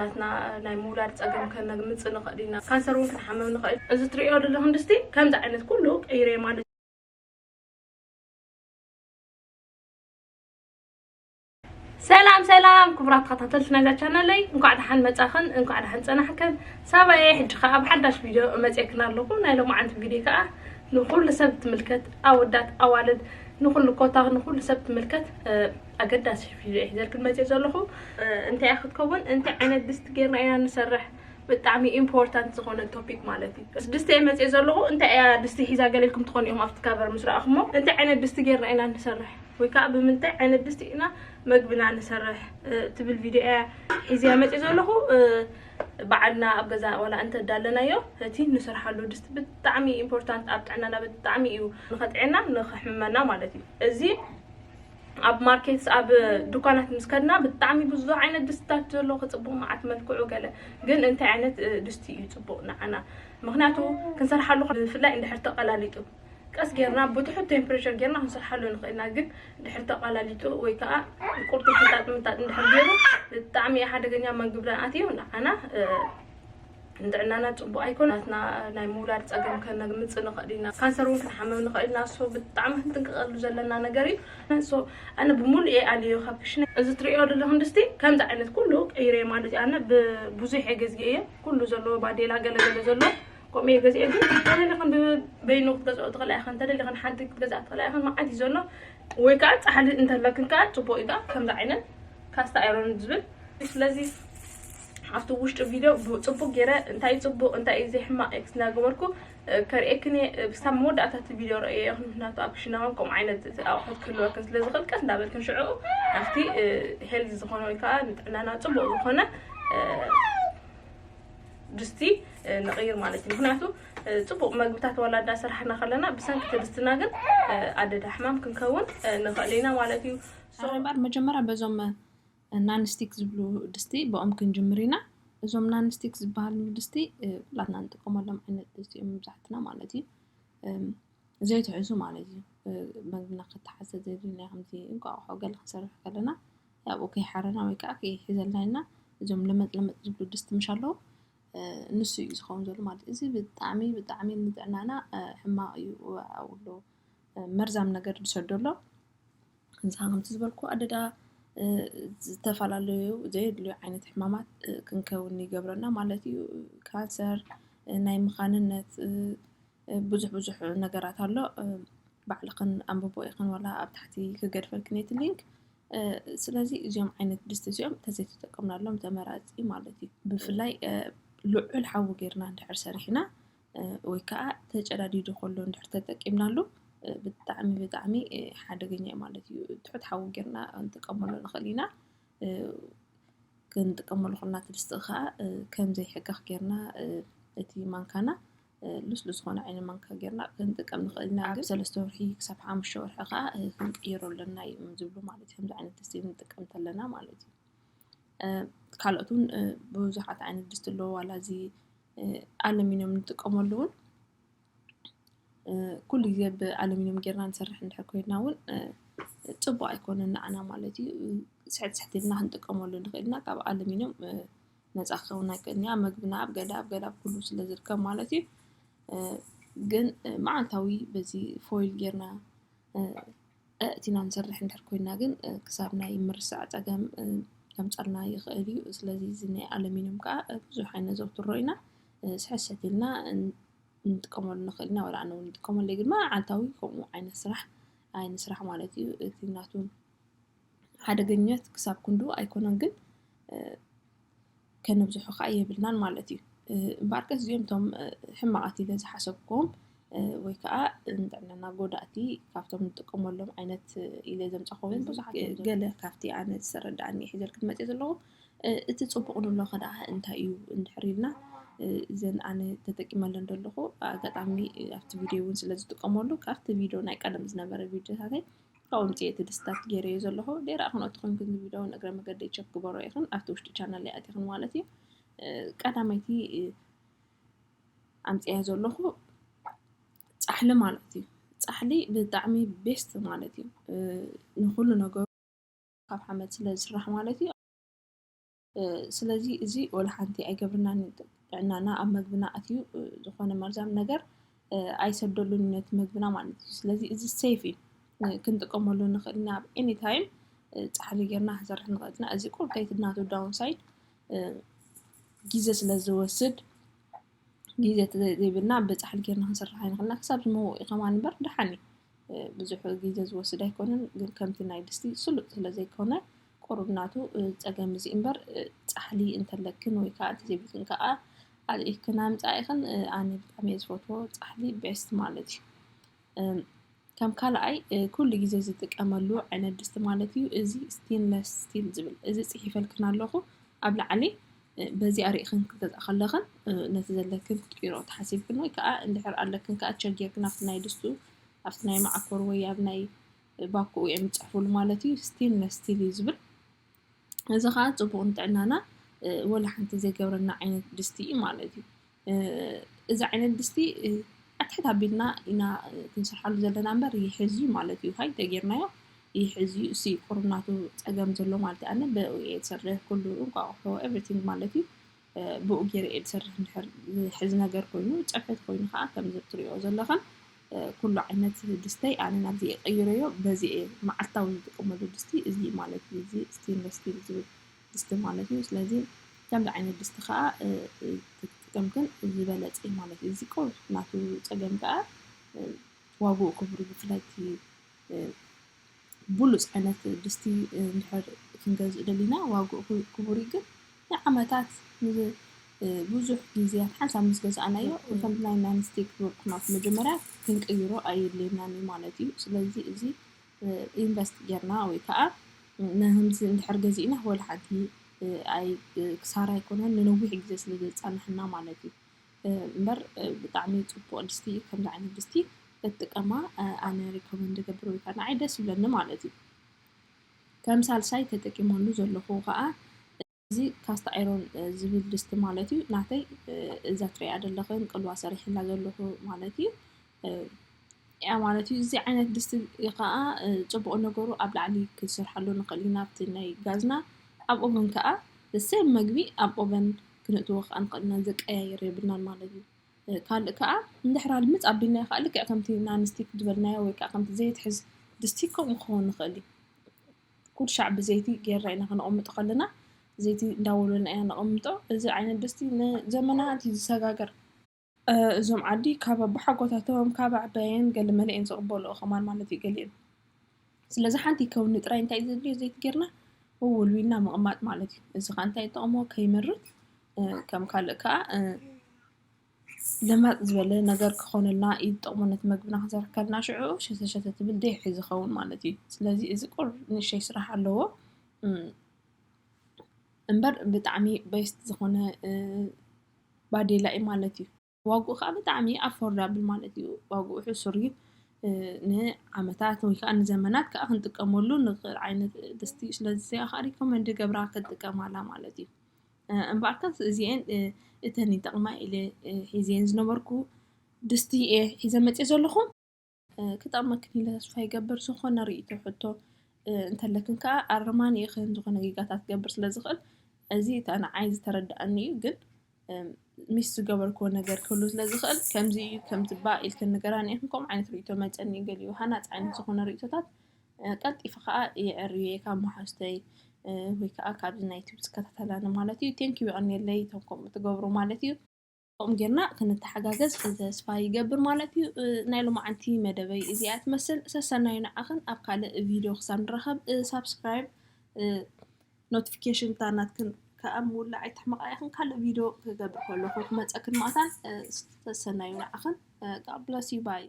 ናትና ናይ ምውላድ ጸገም ከነምጽእ ንኽእል ኢና። ካንሰር እውን ክንሓመም ንኽእል። እዚ ትርእዮ ዘለኹም ድስቲ ከምዚ ዓይነት ኩሉ ቀይረ ማለት ሰላም ሰላም ክቡራት ተኸታተልቲ ናይዛ ቻነለይ፣ እንኳዕ ደሓን መጻኽን እንኳዕ ደሓን ጸናሕክን። ሳባየ ሕጂ ኸኣ ኣብ ሓዳሽ ቪድዮ መጺኤክን ኣለኹ። ናይ ሎማዓንቲ ቪድዮ ከኣ ንኹሉ ሰብ ትምልከት፣ ኣወዳት ኣዋልድ፣ ንኹሉ ኮታ ንኹሉ ሰብ ትምልከት ኣገዳሲ ቪድዮ እየ ሒዘልክን መጺኤ ዘለኹ። እንታይ እያ ክትከውን፣ እንታይ ዓይነት ድስቲ ጌርና ኢና ንሰርሕ፣ ብጣዕሚ ኢምፖርታንት ዝኾነ ቶፒክ ማለት እዩ። ድስቲ እየ መጺኤ ዘለኹ። እንታይ እያ ድስቲ ሒዛ ገለ ኢልኩም ትኾኑ ኢኹም ኣብቲ ካቨር ምስ ረኣኹሞ። እንታይ ዓይነት ድስቲ ጌርና ኢና ንሰርሕ ወይ ከዓ ብምንታይ ዓይነት ድስቲ ኢና መግብና ንሰርሕ ትብል ቪድዮ እያ ሒዘ መፂእ ዘለኹ። በዓልና ኣብ ገዛ ዋላ እንተዳለናዮ እቲ ንሰርሓሉ ድስቲ ብጣዕሚ ኢምፖርታንት፣ ኣብ ጥዕናና ብጣዕሚ እዩ ንኸጥዕና ንኸሕምመና ማለት እዩ። እዚ ኣብ ማርኬት ኣብ ድኳናት ምስ ከድና ብጣዕሚ ብዙሕ ዓይነት ድስትታት ዘሎ ክፅቡቕ መዓት መልክዑ ገለ ግን እንታይ ዓይነት ድስቲ እዩ ፅቡቕ ንዓና? ምክንያቱ ክንሰርሓሉ ብፍላይ እንድሕር ተቐላሊጡ ቀስ ጌርና ብትሑት ቴምፕሬቸር ጌርና ክንሰርሓሉ ንኽእልና፣ ግን ድሕር ተቐላሊጡ ወይ ከዓ ቁርጡ ሕንጣጥ ምንጣጥ እንድሕር ገይሩ ብጣዕሚ ሓደገኛ መግብና ኣትዩ ንዓና ንጥዕናና ፅቡቅ ኣይኮን። ናትና ናይ ምውላድ ፀገም ከነምፅእ ንኽእል ኢና። ካንሰር እውን ክንሓመም ንኽእል ኢና። ሶ ብጣዕሚ ክንጥንቀቀሉ ዘለና ነገር እዩ። ሶ ኣነ ብሙሉእ እየ ኣልዮ ካብ ክሽነ። እዚ ትርእዮ ዘለኹም ድስቲ ከምዚ ዓይነት ኩሉ ቀይረ ማለት እዩ። ኣነ ብብዙሕ እየ ገዝኤ እየ። ኩሉ ዘለዎ ባዴላ ገለገለ ዘሎ ከምኡ እየ ገዝኤ። ግን ተደሊኽን በይኑ ክትገዝኦ ትኽእላ ኢኽን፣ ተደሊኽን ሓንቲ ክትገዝኣ ትኽእላ ኢኽን። መዓት እዩ ዘሎ። ወይ ከዓ ፃሕሊ እንተለክን ከዓ ፅቡቅ እዩ። ከዓ ከምዚ ዓይነት ካስት ኣይሮን ዝብል ስለዚ ኣብቲ ውሽጢ ቪድዮ ጽቡቅ ገይረ እንታይ ጽቡቅ እንታይ እዩ ዘይሕማቅ ኤክስ እናገበርኩ ከርእየክን እየ። ክሳብ መወዳእታ እቲ ቪድዮ ረእየ ኢኹም። ምክንያቱ ኣብ ክሽናኹም ከምኡ ዓይነት ኣቑሑት ክህልወክን ስለ ዝኽእል ቀስ እንዳበልክን ሽዑ ኣብቲ ሄልዚ ዝኾነ ወይ ከዓ ንጥዕናና ጽቡቅ ዝኾነ ድስቲ ንቕይር ማለት እዩ። ምክንያቱ ጽቡቅ መግብታት ዋላ እንዳሰራሕና ከለና ብሰንኪ እቲ ድስትና ግን ኣደዳ ሕማም ክንከውን ንኽእል ኢና ማለት እዩ። ኣረ እምበኣር መጀመርያ በዞም ናንስቲክ ዝብሉ ድስቲ ብኦም ክንጅምር ኢና። እዞም ናንስቲክ ዝበሃሉ ድስቲ ኩላትና ንጥቀመሎም ዓይነት ድስቲ እዮም መብዛሕትና ማለት እዩ። ዘይትሕዙ ማለት እዩ። መግብና ክተሓዘ ዘይድልና ከምዚ እንቋቑሖ ገለ ክንሰርሕ ከለና ኣብኡ ከይሓረና ወይ ከዓ ከይሕዘልና ኢልና እዞም ለመጥ ለመጥ ዝብሉ ድስቲ ምሽ ኣለዉ ንሱ እዩ ዝኸውን ዘሎ ማለት እዩ። እዚ ብጣዕሚ ብጣዕሚ ንጥዕናና ሕማቕ እዩ። ኣብኡ ኣሎ መርዛም ነገር ዝሰዶ ኣሎ። እንስኻ ከምቲ ዝበልኩ ኣደዳ ዝተፈላለዩ ዘየድልዩ ዓይነት ሕማማት ክንከውን ይገብረና ማለት እዩ። ካንሰር ናይ ምኻንነት ብዙሕ ብዙሕ ነገራት ኣሎ። ባዕልኽን ኣንብቦ ኢኽን ዋላ ኣብ ታሕቲ ክገድፈልክን እቲ ሊንክ። ስለዚ እዚኦም ዓይነት ድስቲ እዚኦም ተዘይተጠቀምናሎም ተመራፂ ማለት እዩ። ብፍላይ ልዑል ሓዊ ጌርና እንድሕር ሰሪሕና ወይ ከዓ ተጨዳዲዱ ከሎ እንድሕር ተጠቂምናሉ ብጣዕሚ ብጣዕሚ ሓደገኛ እዩ ማለት እዩ። ትሑት ሓዊ ጌርና ክንጥቀመሉ ንኽእል ኢና። ክንጥቀመሉ ከለና እቲ ድስቲ ከዓ ከም ዘይሕከኽ ጌርና እቲ ማንካና ልስሉስ ዝኾነ ዓይነት ማንካ ጌርና ክንጥቀም ንኽእል ኢና። ኣብ ሰለስተ ወርሒ ክሳብ ሓሙሽተ ወርሒ ከዓ ክንቅይሮ ኣለና እዮም ዝብሉ ማለት እዩ። ከምዚ ዓይነት ድስቲ ክንጥቀም እንተለና ማለት እዩ። ካልኦት እውን ብዙሓት ዓይነት ድስቲ ኣለዎ። ዋላ እዚ ኣለሚኖም ንጥቀመሉ እውን ኩሉ ግዜ ብኣለሚኖም ጌርና ንሰርሕ እንድሕር ኮይና እውን ፅቡቅ ኣይኮነን ንዓና ማለት እዩ። ስሕት ስሕት ኢልና ክንጥቀመሉ ንኽእል ኢና። ካብ ኣለሚኖም ነፃ ክኸውን ኣይክእልን እያ። መግብና ኣብ ገለ ኣብ ገለ ኣብ ኩሉ ስለ ዝርከብ ማለት እዩ። ግን መዓልታዊ በዚ ፎይል ጌርና ኣእቲና ንሰርሕ እንድሕር ኮይና ግን ክሳብ ናይ ምርሳዕ ፀገም ከምፀልና ይኽእል እዩ። ስለዚ እዚ ናይ ኣለሚኖም ከዓ ብዙሕ ኣይነዘውትሮ ኢና። ስሕት ስሕት ኢልና ንጥቀመሉ ንኽእል ኢና። ወላ ኣነ እውን ንጥቀመሉ እየ፣ ግን መዓልታዊ ከምኡ ዓይነት ስራሕ ኣይንስራሕ ማለት እዩ። እቲ ናቱ ሓደገኛት ክሳብ ክንዱ ኣይኮነን፣ ግን ከነብዝሖ ከዓ የብልናን ማለት እዩ። እምበኣርከስ እዚኦም እቶም ሕማቓት ኢለ ዝሓሰብኩም ወይ ከዓ ንጥዕናና ጎዳእቲ ካብቶም ንጥቀመሎም ዓይነት ኢለ ዘምፃኹዎም ብዙሓት እዮም። ገለ ካብቲ ኣነ ዝተረድኣኒ ሒዘልክን መፅእ ዘለኹ እቲ ፅቡቕ ንብሎ ከ ደኣ እንታይ እዩ እንድሕር ኢልና እዘን ኣነ ተጠቂመለን ዘለኹ ኣጋጣሚ ኣብቲ ቪድዮ እውን ስለ ዝጥቀመሉ ካብቲ ቪድዮ ናይ ቀደም ዝነበረ ቪድዮታተይ ካብኡ ኣምፅኤ እቲ ድስታት ገይረዮ ዘለኹ። ደይራ ክነእቱ ኮንክን ቪድዮ እውን እግረ መገደይ ቸክ ግበሮ ኢኽን ኣብቲ ውሽጢ ቻናል ኣቲኽን ማለት እዩ። ቀዳመይቲ ኣምፅያ ዘለኹ ፃሕሊ ማለት እዩ። ፃሕሊ ብጣዕሚ ቤስት ማለት እዩ። ንኩሉ ነገሩ ካብ ሓመድ ስለ ዝስራሕ ማለት እዩ። ስለዚ እዚ ወላ ሓንቲ ኣይገብርናን። ጥዕናና ኣብ መግብና ኣትዩ ዝኾነ መርዛም ነገር ኣይሰደሉን ነቲ መግብና ማለት እዩ። ስለዚ እዚ ሴፍ እዩ፣ ክንጥቀመሉ ንኽእል ኢና ኣብ ኤኒ ታይም። ፃሕሊ ጌርና ክንሰርሕ ንኽእል ኢና። እዚ ቁርተይት ናቱ ዳውን ሳይድ ግዜ ስለ ዝወስድ፣ ግዜ ዘይብልና ብፃሕሊ ጌርና ክንሰርሕ ኣይንኽእልና። ክሳብ ዝመውእ እዩ ከማን እምበር ደሓን እዩ። ብዙሕ ግዜ ዝወስድ ኣይኮነን፣ ግን ከምቲ ናይ ድስቲ ስሉጥ ስለ ዘይኮነ ቁሩብ ናቱ ፀገም እዚ እምበር፣ ፃሕሊ እንተለክን ወይ ከዓ እንተዘይብልክን ከዓ ኣልኢክን ኣምፃኢኽን። ኣነ ብጣዕሚ እየ ዝፈትዎ ፃሕሊ፣ ቤስት ማለት እዩ። ከም ካልኣይ ኩሉ ግዜ ዝጥቀመሉ ዓይነት ድስቲ ማለት እዩ እዚ ስቴንለስ ስቲል ዝብል፣ እዚ ፅሒፈልክን ኣለኹ ኣብ ላዕሊ። በዚኣ ርኢኽን ክትገዝኣ ከለኽን ነቲ ዘለክን ክትቅይሮ ተሓሲብክን ወይ ከዓ እንድሕር ኣለክን ከዓ ቸክ ጌርክን ኣብቲ ናይ ድስቱ፣ ኣብቲ ናይ መዓኮር ወይ ኣብ ናይ ባኮኡ እዮም ዝፅሕፉሉ ማለት እዩ። ስቴንለስ ስቲል እዩ ዝብል። እዚ ከዓ ፅቡቕ ንጥዕናና ወላ ሓንቲ ዘይገብረና ዓይነት ድስቲ እዩ ማለት እዩ። እዚ ዓይነት ድስቲ ኣትሕት ኣቢልና ኢና ክንሰርሓሉ ዘለና እምበር ይሕዝ እዩ ማለት እዩ። ሃይ ተጌርናዮ ይሕዝ እዩ። እሱ እዩ ቁሩብ ናቱ ፀገም ዘሎ ማለት እዩ። ኣነ ብኡ እየ ዝሰርሕ፣ ኩሉ እንቋቑሖ ኤቭሪቲንግ ማለት እዩ። ብኡ ገይረ እየ ዝሰርሕ። እንድሕር ዝሕዝ ነገር ኮይኑ፣ ፀብሒ ኮይኑ ከዓ ከምዚ እትሪኦ ዘለኽን ኩሉ ዓይነት ድስተይ ኣነ ናብዚ እየ ቀይረዮ። በዚ እየ መዓልታዊ ዝጥቀመሉ ድስቲ እዚ ማለት እዩ። እዚ ስቴንለስ ስቲል ዝብል ድስቲ ማለት እዩ። ስለዚ ከምዚ ዓይነት ድስቲ ከዓ ተጠቀምክን ዝበለፀ እዩ ማለት እዩ። እዚ ቁሩብ ናቱ ፀገም ከዓ ዋግኡ ክቡር እዩ። ብፍላይ እቲ ብሉፅ ዓይነት ድስቲ እንድሕር ክንገዝእ ደሊና ዋግኡ ክቡር እዩ። ግን ንዓመታት ብዙሕ ግዜያት ሓንሳብ ምስ ገዛእናዮ ከም ናይ ናንስቲክ ወርቅናት መጀመርያ ክንቅይሮ ኣየድልየናን እዩ ማለት እዩ። ስለዚ እዚ ኢንቨስት ጌርና ወይ ከዓ ንህምዚ እንድሕር ገዚእና ወላ ሓንቲ ኣይ ክሳራ ኣይኮነን፣ ንነዊሕ ግዜ ስለ ዘፃንሕና ማለት እዩ። እምበር ብጣዕሚ ፅቡቕ ድስቲ እዩ። ከምዚ ዓይነት ድስቲ እጥቀማ ኣነ ሪኮመንድ ገብር ወይ ከዓ ንዓይ ደስ ይብለኒ ማለት እዩ። ከም ሳልሳይ ተጠቂመሉ ዘለኹ ከዓ እዚ ካስት ኣይሮን ዝብል ድስቲ ማለት እዩ። ናተይ እዛ ትሪኣ ዘለኽን ቅልዋ ሰሪሕላ ዘለኹ ማለት እዩ። ያ ማለት እዩ። እዚ ዓይነት ድስቲ ከዓ ፅቡቕ ነገሩ ኣብ ላዕሊ ክንሰርሓሉ ንኽእል ኢና ኣብቲ ናይ ጋዝና። ኣብ ኦቨን ከዓ ሴም መግቢ ኣብ ኦቨን ክንእትዎ ከዓ ንኽእል ኢና፣ ዝቀያየር የብልናን ማለት እዩ። ካልእ ከዓ እንድሕር ልምፅ ኣቢልናዮ ከዓ ልክዕ ከምቲ ናንስቲክ ዝበልናዮ ወይ ከዓ ከምቲ ዘይትሕዝ ድስቲ ከምኡ ክኸውን ንኽእል እዩ። ኩሉ ሻዕ ብዘይቲ ጌርና ኢና ከነቐምጦ ከለና ዘይቲ እንዳወለና ኢና ነቐምጦ። እዚ ዓይነት ድስቲ ንዘመናት እዩ ዝሰጋገር። እዞም ዓዲ ካብ ኣቦሓጎታቶም ካብ ኣዕባየን ገለመለ እየን ዝቕበልኦ ከማን ማለት እዩ ገሊአን። ስለዚ ሓንቲ ከውኒ ጥራይ እንታይ እዩ ዘድልዮ ዘይቲ ጌርና ወልዊልና ምቕማጥ ማለት እዩ። እዚ ከዓ እንታይ ይጠቕሞ ከይመርት ከም ካልእ ከዓ ለማጥ ዝበለ ነገር ክኾነልና እዩ ዝጠቕሞ። ነቲ መግብና ክንሰርሕ ከለና ሽዑ ሸተሸተ ትብል ደይሒ ዝኸውን ማለት እዩ። ስለዚ እዚ ቁር ንሸይ ስራሕ ኣለዎ እምበር ብጣዕሚ ቤስት ዝኾነ ባዴላ እዩ ማለት እዩ። ዋግኡ ከዓ ብጣዕሚ ኣፎርዳብል ማለት እዩ። ዋግኡ ሕሱር እዩ። ንዓመታት ወይ ከዓ ንዘመናት ከዓ ክንጥቀመሉ ንኽእል ዓይነት ድስቲ እዩ። ስለዚ እዚኣ ከዓ ሪኮመንድ ገብራ ክትጥቀማላ ማለት እዩ። እምበኣርከስ እዚኤን እተን ይጠቕማ ኢለ ሒዘን ዝነበርኩ ድስቲ እየ ሒዘ መፅእ ዘለኹ። ክጠቕመክን ኢለ ተስፋ ይገብር። ዝኾነ ርእቶ ሕቶ እንተለክን ከዓ ኣርማኒ ኢኽን። ዝኾነ ጌጋታት ክገብር ስለ ዝኽእል እዚ እታ ንዓይ ዝተረድኣኒ እዩ። ግን ሚስ ዝገበርክዎ ነገር ክህሉ ስለ ዝኽእል ከምዚ እዩ ከምዚ ባ ኢልክን ንገራኒ ኢኽን። ከምኡ ዓይነት ርእቶ መፀኒ እዩ። ገሊኡ ሃናፂ ዓይነት ዝኾነ ርእቶታት ቀልጢፈ ከዓ የዐርዮ እየ ካብ መሓዙተይ ወይ ከዓ ካብዚ ናይ ዩቱብ ዝከታተላኒ ማለት እዩ። ቴንኪዩ የቐንየለይ እቶም ከምኡ ትገብሩ ማለት እዩ። ከምኡ ጌርና ክንተሓጋገዝ ተስፋ ይገብር ማለት እዩ። ናይ ሎማዓንቲ መደበይ እዚኣ ትመስል። ሰሰናዩ ንዓኽን። ኣብ ካልእ ቪድዮ ክሳብ ንራኸብ ሳብስክራይብ ኖቲፊኬሽን እታ ናትክን ከዓ ምውላዕ ኣይትሕመቓ ኢኽን። ካልእ ቪድዮ ክገብር ከለኹ ክመፀክን ማእታን ሰሰናዩ ንዓኽን። God bless you, bye።